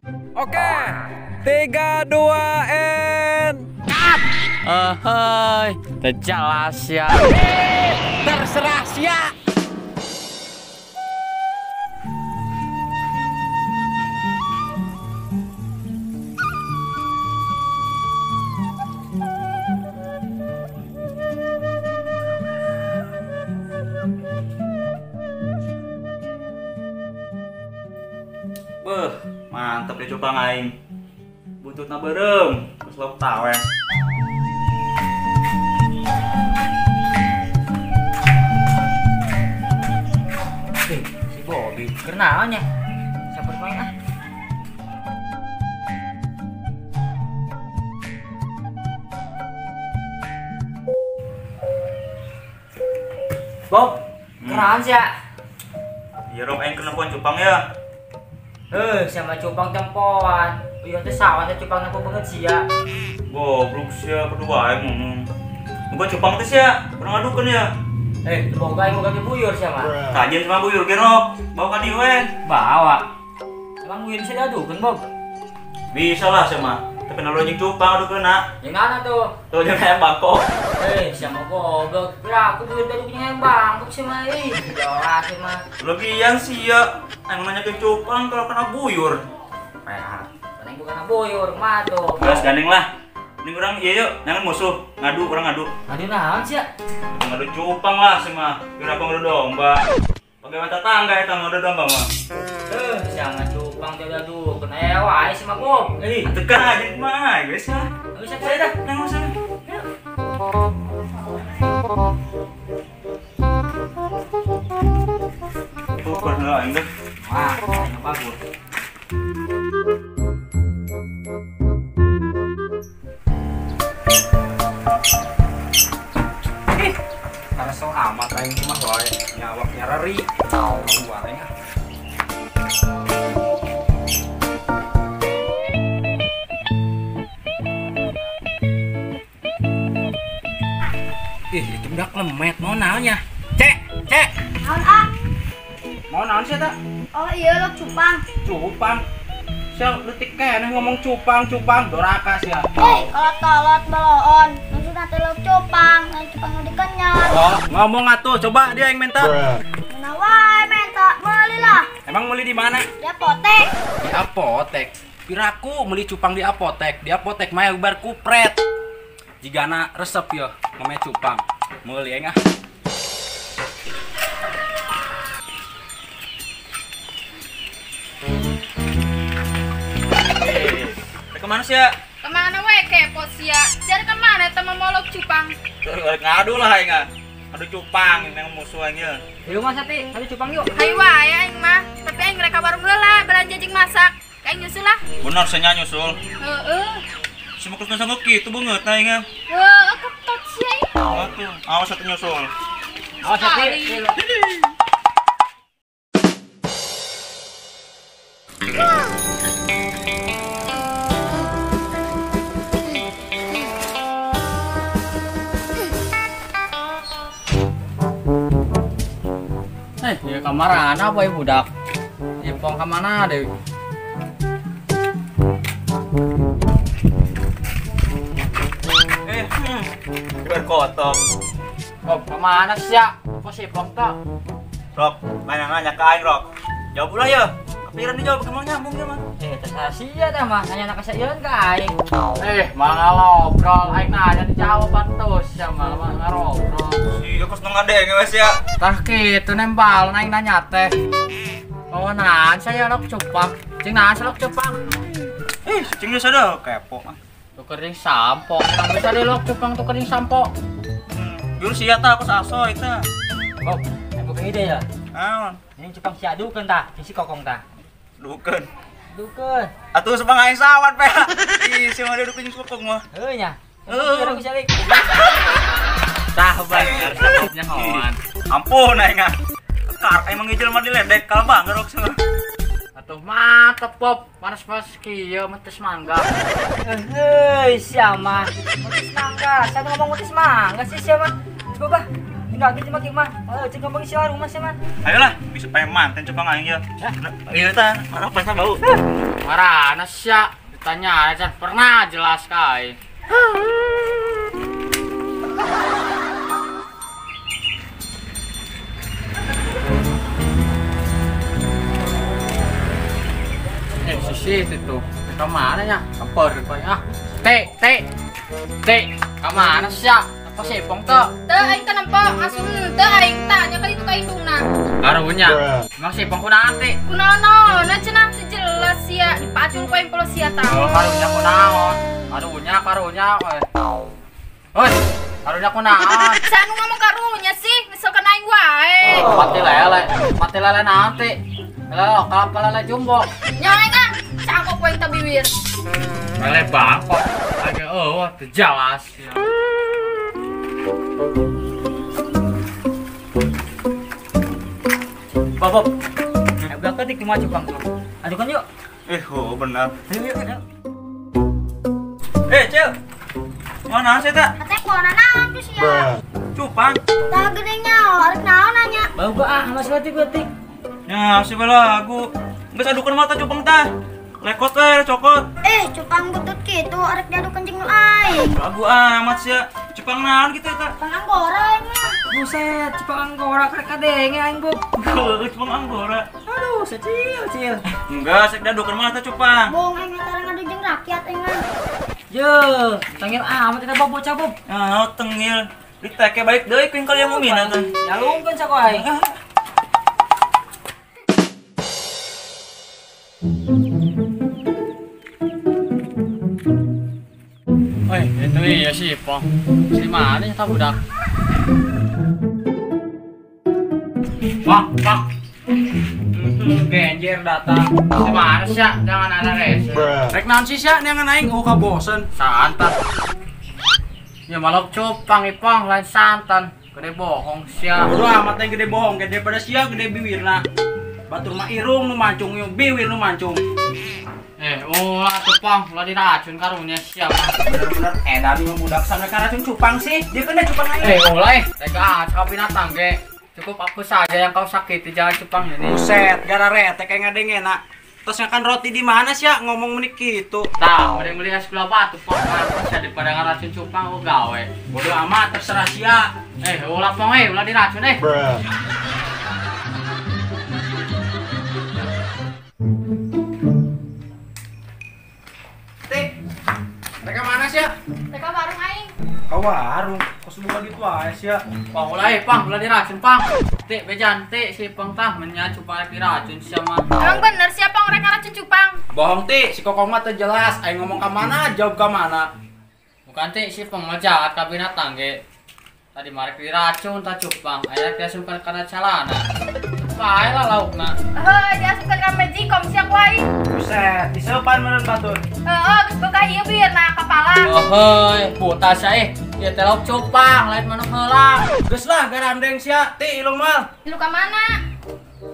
Oke, 3, 2, N. Cut. Hei, jelas ya. Terserah sia. Beuh, mantep deh cupang aing. Buntutna beureum, geus lauk tawes. Si Bobby, kenaon nya? Sabar main ah. Bob, kenaon sih ya? Iya rok aing kena cupang ya. Sama cupang tempoan. Iya teh sawah teh cupang nempo banget sih ya. Goblok sia kudu wae ngomong. Boga cupang teh sia, pernah ngadukeun ya. Boga aing boga buyur sia mah. Kajian sama buyur ge rok, bawa ka dieu we. Bawa. Emang buyur bisa diadukeun, Bob? Bisa lah sia mah. Tapi nalu anjing cupang adukeunna. Jeung mana tuh? Tuh jeung hayam bangkok. Sia mah goblok. Kira aku buyur diadukeun hayam bangkok sia mah ih. Jelas sia mah. Lebihan sia. Aing nanyakeun cupang kalau kena buyur. Pehat. Paling bukan buyur mah tuh. Geus gandeng lah. Ini orang iya yuk, jangan musuh, ngadu orang ngadu. Ngadu naon sih ya? Ngadu cupang lah sih mah. Kira apa ngadu domba? Bagaimana tetangga eta ngadu domba mah? Jangan cupang dia adu, kena wae sih mah Bob. Tekan aja kumaha geus lah. Geus saya dah, nang usah. Tuker lah aing deh. Wah, kayaknya bagus. Karena amat aing mah wae nyawak nyareri. Luar aing ah. Ih, itu udah lemet mau naonnya? Cek, cek. Naon ah? Mau naon sih ta? Oh iya lo cupang. Cupang. Sia leutik keneh ngomong cupang, cupang doraka sia. Hei, kolot-kolot baloon. Maksudna teh lo cupang, lain cupang nu dikenyot. Oh, ngomong atuh, coba dia yang minta. Mana wae minta, meuli lah. Emang meuli di mana? Di apotek. Di apotek. Piraku meuli cupang di apotek. Di apotek mah bar kupret. Jigana resep yo ngome cupang. Meuli aing ah. Kemana sih ya? Kemana we kepo sia? Jar kemana eta momolok cupang? Ngadu lah aing ah. Ngadu cupang yang musuh aing ye. Yuk Mas Ati, ngadu cupang yuk. Hayu wae aing mah, tapi aing rek ka warung heula belanja jeung masak. Aing nyusul lah. Bener sia nyusul. Heeh. Si mukus sanggup kitu beungeut aing ah. Heeh, ketot sia ieu. Atuh, awas atuh nyusul. Awas Ati. Ya kamaran apa ya budak? Ipong kemana deh? Berkotok. Bob, kemana sih ya? Kok si Ipong tuh? Rok, nanya-nanya ke aing Rok. Jawab ulah ya. Kepikiran dijawab kemana nyambung ya mah. Terserah sia dah mah. Nanya anak saya ke aing. Malah ngobrol aing nanya dijawab atuh sia malah ngobrol. Si aku seneng ngadenge wes ya. Tah kitu nembal aing nanya teh. Oh, naon saya lok cupang. Cing naon lok cupang. Cing geus ada kepo ah. Tuker jeung sampo. Bisa deh lok cupang tuker jeung sampo. Jur sia tah aku sasoy tah. Bob, aing boga ide ya. Naon? Ini cupang sia adukeun tah, jeung si kokong tah. Dukeun. Dukeun. Atuh sepang aing sawat pe. Ih, si mah dukeun jeung kokong mah. Heuh nya. Heuh, bisa lik. Tah bener sababnya kawan. Ampun aing ah. Kar aing mangijil mah diledek kalem banget rok cenah. Atuh mantep Bob, panas-panas kieu metes mangga. Heuh, sia mah. Metes mangga, saya ngomong metes mangga sih sia mah. Coba. Tinggal gitu mah mah. Oh, cek ngomong si warung mah sih mah. Ayolah, bisa pengen manten cupang aing ya. Iya tah, marah pasna bau. Marana sia, ditanya aja pernah jelas ka aing. Sisi itu ke mana nya? Kemper ah. T T T ke mana sih ya? Apa sih pong teu? Teu aing teh nempo asup teu aing tanya kali itu ka indungna. Karunya. Emang si pong kunaon teh? Kunaon cenah sejelas sia dipacul ku aing polos sia tah. Oh, karunya kunaon? Karunya karunya. Hoi, karunya kunaon? Sanu ngomong karunya sih, misalkan aing wae. Mati lele naon teh? Lele lokal apa lele jumbo? Nya aing ah, cangkok ku aing teh biwir. Lele bangkok. Lagi eueuh teu jelas. Bob, udah ketik cuma cupang tuh. Adukan yuk. Oh benar. Ayo yuk. Ayo. Cil. Mana sih tak? Katanya kuona naon tuh sia. Cupang. Tah gedenya arek naon nanya. Bau gua ah, masih leutik leutik. Ya, si belagu. Geus adukeun mata cupang tah. Lekot we, cokot. Cupang butut kitu arek diadukeun jeung nu aing. Lagu amat sia. Cupang naon kitu eta? Cupang anggora aing mah. Buset, cupang anggora karek kadenge aing, Bob. Cupang anggora. Aduh, secil, cil. Enggak, sek diadukeun mah eta cupang. Bohong aing mah tarang ngadu jeung rakyat aing mah. Ye, tengil amat eta Bob bocah, Bob. Ah, tengil. Diteke balik deui kuing kali yang umina teh. Nyalungkeun saku aing. Woi, itu iya sih, Pong. Si mana ya budak? Pak, pak. Genjer datang. Si mana sih? Jangan ada rese. Rek naon sih sia neangan aing oh kabosen. Santan. Ya malok cupang ipong lain santan. Gede bohong sia. Bodoh amat yang gede bohong, gede pada sia gede biwirna. Batur mah irung nu mancung, yung biwir nu mancung. Ulah cupang, ulah diracun karunya sia mah. Bener-bener edan mah budak sampe karacun cupang sih. Dia kena cupang aing. Ulah tega cakap binatang ge. Cukup aku saja yang kau sakiti, jangan cupang ini. Buset, gara retek kayak ngadengena. Terus makan roti di mana sih ya ngomong menik gitu? Tah, mending beli es gula batu pong. Mantap sia daripada ngaracun cupang aku gawe. Bodoh amat terserah sia. Ulah pong ulah diracun Mereka mana sih ya? Mereka warung aing. Ka warung, kos buka gitu aja sih ya. Pang ulah pang, ulah diracun pang. Tik bejan tik si pang tah menya cupang diracun sia mah. Emang bener siapa orang racun cupang? Bohong tik, si kokong mah teu jelas, aing ngomong ka mana, jawab ka mana. Bukan tik si pang mah jahat ka binatang ge. Tadi marek diracun tah cupang, aya diasupkeun kana calana. Bae lah laukna. Heuh, diasupkeun ka magicom sia ku aing. Buset, diseupan meureun batur. Heeh, geus boga ieu bieu na kapala. Heuh, buta sia ieu teh lauk cupang, lain manuk heula. Geus lah garandeng sia, ti ilu mal. Ilu ka mana?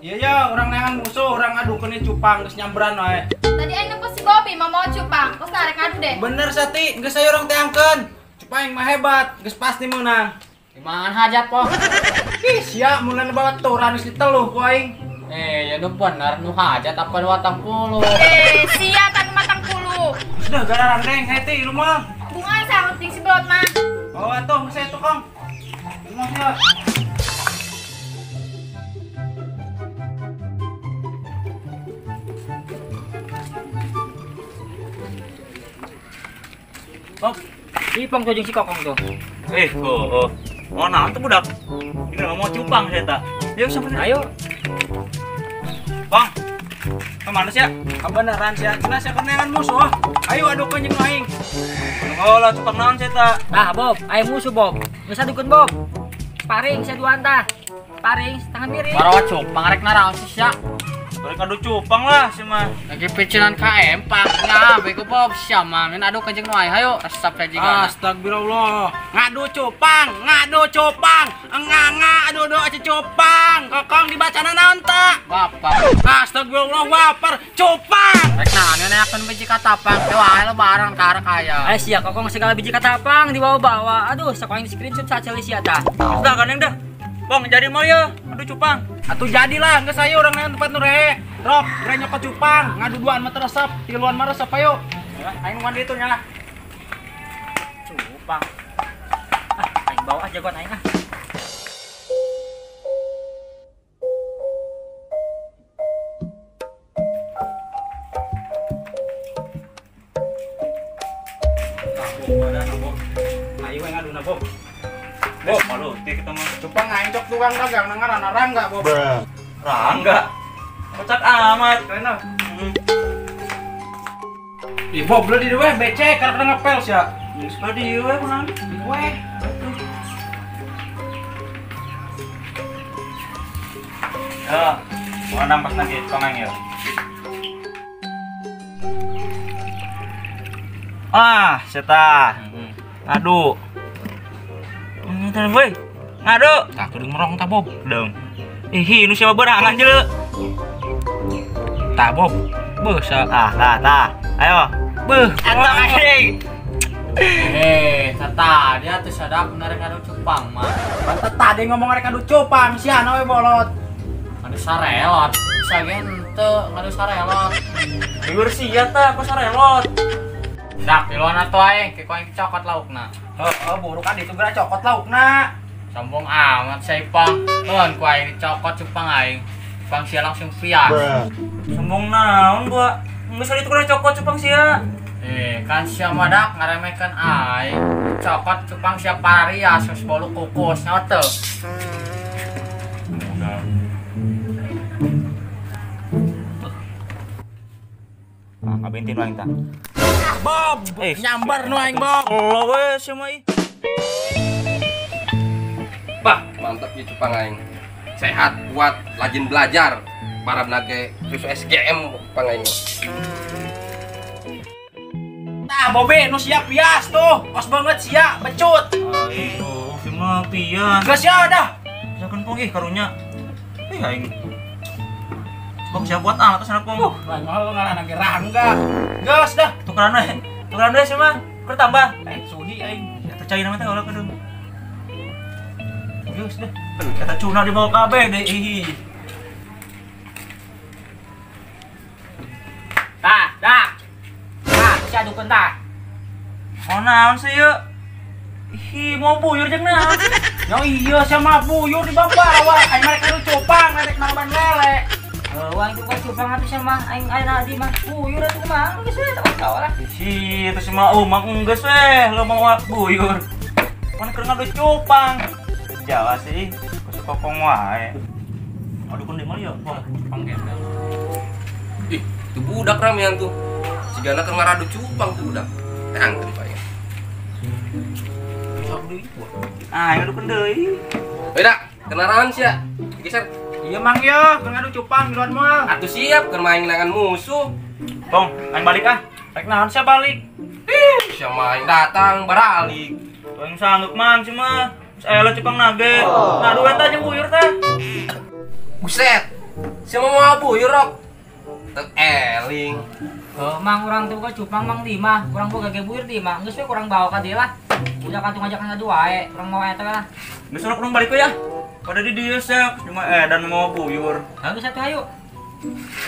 Iya ya, urang neangan musuh, urang ngadukeun cupang geus nyamberan wae. Tadi aing nempo si Bobby mau mau cupang, kos narek ngadu deh. Bener sia ti, geus aya urang teangkeun. Cupang mah hebat, geus pasti meunang. Gimana hajat po? Ih, sia mun bawa turan geus diteluh ku aing. Ya nu bener nu hajat apa nu watang puluh. Sia kan matang puluh. Sudah garandeng, hei ti ilu mah. Bunga sangut jeung si Belot mah. Oh, atuh geus aya tukang. Ilu mah sia. Bob, si Pong tuh jeung si Kokong tuh. Oh. Oh, nah, itu budak. Ini mau cupang saya tak. Yuk, sampai. Ayo. Bang, kemana sih ya? Kebenaran sih ya. Cenah sia keneangan musuh. Ayo adukeun jeung aing. Oh lah cupang naon sia tak? Nah, Bob, aing musuh, Bob. Geus adukeun, Bob. Paring sia duaan tah. Paring setengah miring. Barawa cupang rek naraon sih sia? Balik adu cupang lah sih mah. Lagi picinan KM paknya, bego Bob sia mah. Min adu ka jeung nu aing hayo resep ya jiga. Astagfirullah. Ngadu cupang, enganga adu adu cupang. Kokong dibacana naon ta? Bapak. Astagfirullah waper cupang. Rek naon neakeun biji katapang, wae lebaran karek aya. Sia kokong segala biji katapang dibawa-bawa. Aduh, sok aing di screenshot saceli sia tah. Sudah gandeng dah. Bong jadi mau ya, adu cupang. Atuh jadilah, geus ayo urang neangan tempat nu rehe. Rok, geura nyokot cupang, ngadu duaan mah resep, tiluan mah resep ayo. Aing mandi itu nya lah. Cupang. Ah, aing bawa aja jagoan aing ah. Ayo ngaduna Bob. Bob, malu ti kita mah. Cupang aing cok tukang dagang nang ngaranna Rangga, Bob. Rangga. Kocak amat. Keren ah. Ih, Bob, beli di we becek karena ngepel sia. Geus ka dieu we kunaon? Di we. Ya, mau nampas lagi cupang aing ya. Ah, seta. Aduh. Ntar woi. Ngadu. Tah kudu merong tah Bob. Deung. Ih, nu siapa berangan jeleu. Tah Bob. Beuh sa. Ah, tah, tah. Ayo. Beuh, atang aing. Tata, dia tuh sadap menarik ngadu cupang mah. Pantet tadi ngomong rek ngadu cupang sia we bolot. Ngadu sarelot. Bisa ge henteu ngadu sarelot. Lieur sia tah ku sarelot. Dak, tiluan atuh aing, ke ku aing cokot laukna. Heeh, buruk kan itu geura cokot laukna. Sombong amat sia Ipang. Heun ku aing dicokot cupang aing. Cupang sia langsung pias. Sombong naon gua? Geus itu geura cokot cupang sia. Kan sia mah dak ngaremekeun aing. Cokot cupang sia pararias geus bolu kukus nyawa teu. Ah, ngabentin aing tah. Bob, nyambar nu aing Bob. Allah we sia mah ih. Bah, mantap ieu cupang aing. Sehat, kuat, rajin belajar. Parabna ge susu SGM cupang aing. Tah, Bobe nu siap pias tuh. Os banget sia, becut. Aing, si mah pias. Geus sia dah. Misalkan pong ih karunya. Ih aing. Bang siap buat ah atas pong. Lain mah ngaranna ge Rangga. Geus dah. Tukeran we. Tukeran we sia mah. Keur tambah. Sudi aing. Eta cai nama teh ulah kudu. Geus dah. Eta cuna dibawa kabeh deui ih. Tah, dah. Tah, sia adukeun tah. Mau naon sih yeuh? Ih, mau buyur jeung naon? Ya iya sia mah buyur di bawah. Aing mah rek ngadu cupang, rek naraban lele. Heuh, aing bukan cupang atuh sia mah, aing ayeuna di mah buyur atuh mah. Geus we tah lah. Ih, itu sih mah umang enggeus we, lo mau buyur. Pan keur ngadu cupang. Jawa sih, kusu kopong wae. Aduh kun di mana ya? Cupang gembel. Ih, tuh budak ramean tuh. Sigana keur ngaradu cupang tuh budak. Tang Pak ya. Ah, aing adukeun deui. Beda, kenaran sia. Geser. Iya Mang yo, keur ngadu cupang duluan moal. Atuh siap keur main nangan musuh. Bong, aing balik ah. Rek naon sia balik? Ih, sia main datang baralik. Aing sanggup mang cuma. Saya cupang nage. Nah, duit aja buyur teh. Buset. Sia mau buyur rok. Teu eling. Heuh, mang urang teh boga cupang mang di mah, urang boga ge buyur di mah. Geus we kurang bawa ka dieu lah. Udah kantung aja kan ngadu wae, urang mau eta lah. Geus urang balik we ya. Pada di dieu sia cuma dan mau buyur. Heuh, geus atuh ayo.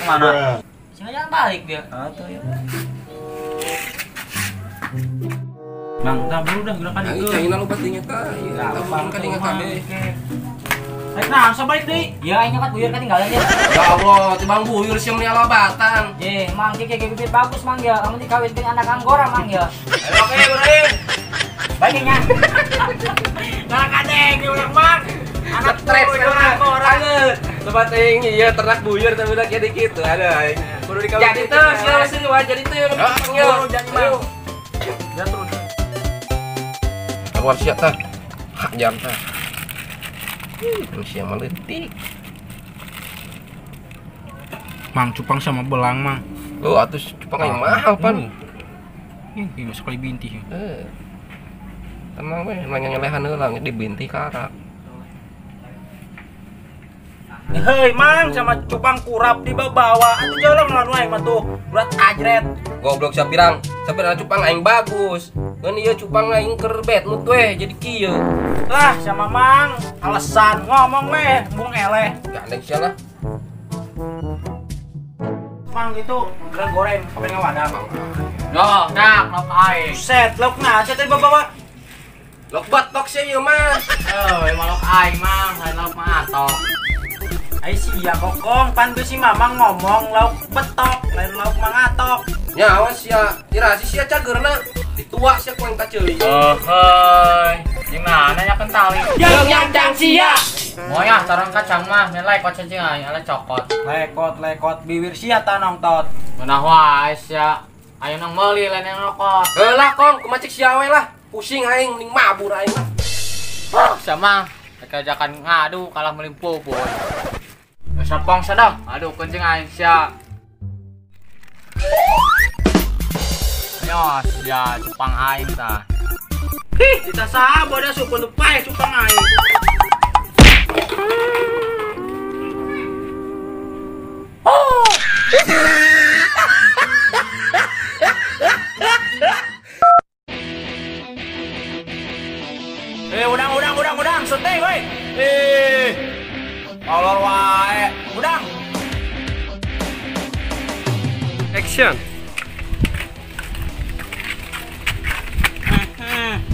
Kemana? Sing aja balik dia. Atuh ya. Mang, tah buru dah gerakan itu. Aing lupa tinggal tah. Ieu tah ka tinggal kabeh. Rek naon sia balik deui? Ya aing nyokat buyur ketinggalan ya. Ya Allah, tibang buyur sia meuni alabatan. Ye, mang ge ge bibit bagus mang ya. Lamun dikawinkeun anak anggora mang ya. Oke, bro. Baik nya. Nah kadeng urang mang. Anak stres anggora. Sobat aing ieu ternak buyur tapi udah kieu kitu. Aduh aing. Kudu dikawin. Jadi teu sia sih wae jadi teu yo. Jadi mang. Ya terus. Keluar sia tah. Hak jam tah. Ih, sia mah leutik. Mang cupang sama belang mang. Oh, atuh cupang yang mahal pan. Ih, masuk kali bintih. Tenang we, nanya ngelehan heula dibintih karak. Hei mang sama cupang kurap di bawah. Atuh jauh ngelawan aing mah tuh. Berat ajret. Goblok sapirang. Sapirang cupang aing bagus. Ngan ieu cupang aing keur bad mood we jadi kieu. Lah sama mang alasan ngomong weh bung eleh. Gandeng sia lah. Mang itu gerak goreng sampai ngawadah mang. Yo, dak lauk aing. Buset, lauk nasi tadi bawa. Lauk batok sih ieu mah. Eh, emang lauk aing mang, lain lauk mah atok. Ai sia kokong, pan si mamang ngomong lauk betok, lain lauk mangatok. Nyawa sia, tirasi sia cageurna. Ditua sia ku aing taceuli. Heuh, jeung naon nya kentali. Jeung nyangcang sia. Moyah tarang kacang mah, nilai lekot cacing aing, ala cokot. Lekot-lekot bibir sia tanong tot. Meunah wae sia. Ayo nang meuli lain yang rokok. Heulah kong, kumaha cek sia we lah. Pusing aing mending mabur aing lah. Sama kerjakan ngadu kalah meuli bubur. Sapong sadam, aduh kencing aing sia. Yo sia cupang aing tah. Hih, kita saha boda supun pae cupang aing. Oh. Udang, seteh woi. Tolol wae. Udang. Action.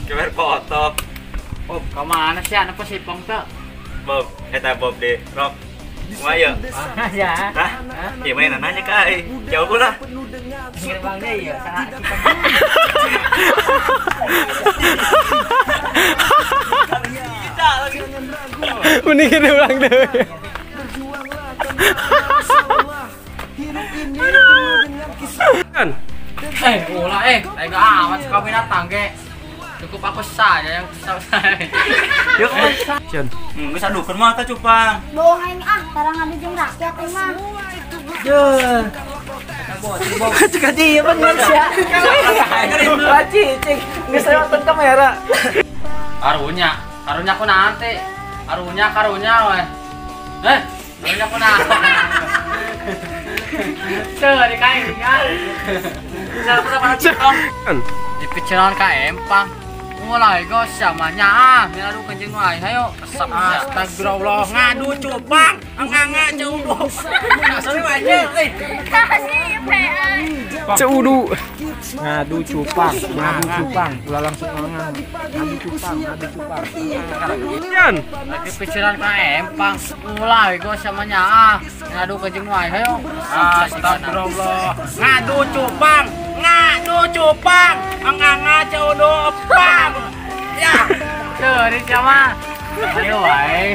Kemer kotok. Oh, ke mana sih anak pesipong tuh? Bob, eta Bob deh, Rob. Kumaha ya? Ya. Hah? Ya main nanya ka euy. Jauh lah. Gerbang deui ya, saha. Mending ulang deh. Ulah aing amat suka binatang ge. Cukup aku saja yang selesai. Yuk, Action. Geus adukeun mah tah cupang. Bohong aing ah, tarang ngadu jeung rakyat aing mah. Duh. Cek aja pan manusia. Cicing, geus lewat kamera. Karunya, karunya ku nanti. Karunya, karunya we. Karunya ku nanti. Tuh, di kain kan. Bisa cupang. Dipicilan ka empang. Mulai gos samanya ah, ngadu kencing wae. Hayo, resep. Astagfirullah, ngadu cupang. Anganga ceudu. Asli wae euy. Ceudu. Ngadu cupang, ngadu cupang, ulah langsung ngang. Ngadu cupang, ngadu cupang. Yan. Dipicilan ka empang. Mulai gos samanya ah, ngadu kencing wae. Hayo. Astagfirullah, ngadu cupang. Ngadu cupang, anganga ceudu pang. Ya. Tuh, di sama. Ayo wae.